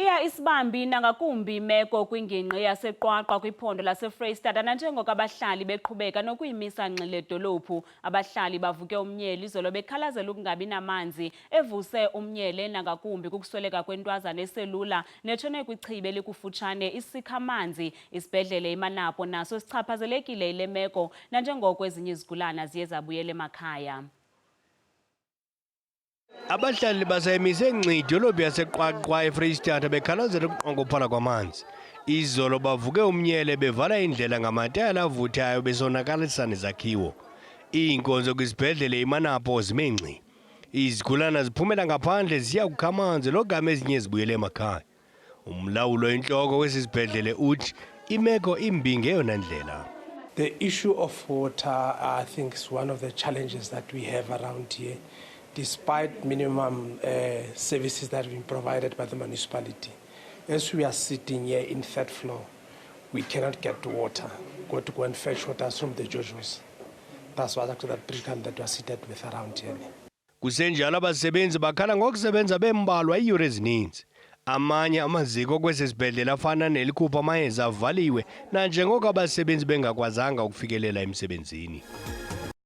Iya isibambi nangakumbi imeko kwingingqi yaseQwaqwa kwiphondo laseFreyistata nanjengoko abahlali beqhubeka nokuyimisa ngxi le dolophu. Abahlali bavuke umnyele izolo bekhalazela ukungabi namanzi evuse umnyele nangakumbi kukusweleka kwentwazana eselula netshone kwichibi elikufutshane isikha amanzi. Isibhedlele iManapo naso sichaphazelekile yile meko nanjengoko ezinye izigulana ziye zabuyela emakhaya. Abahlali basayimise ngxi idolophu yaseQwaqwa eFreyistata bekhalazela ukuqongophala kwamanzi. Izolo bavuke umnyele bevala indlela ngamatayala avuthayo besonakalisa nezakhiwo. Iinkonzo kwisibhedlele iManapo zime ngxi. Izigulana ziphumela ngaphandle ziya kukha amanzi logama ezinye zibuyele emakhaya. Umlawuli oyintloko wesi sibhedlele uthi imeko imbi ngeyona ndlela. The issue of water, I think, is one of the challenges that we have around here, despite minimum services that have been provided by the municipality. As we are sitting here in third floor, we cannot get water. Got to go and fetch water from the Jojos. That's what actually that predicament that we are seated with around here. Kusenjalo abasebenzi bakhala ngokusebenza bembalwa iiyure ezininzi. Amanye amaziko kwesi sibhedlele afana nelikhupha amayeza avaliwe nanjengoko abasebenzi bengakwazanga ukufikelela emsebenzini.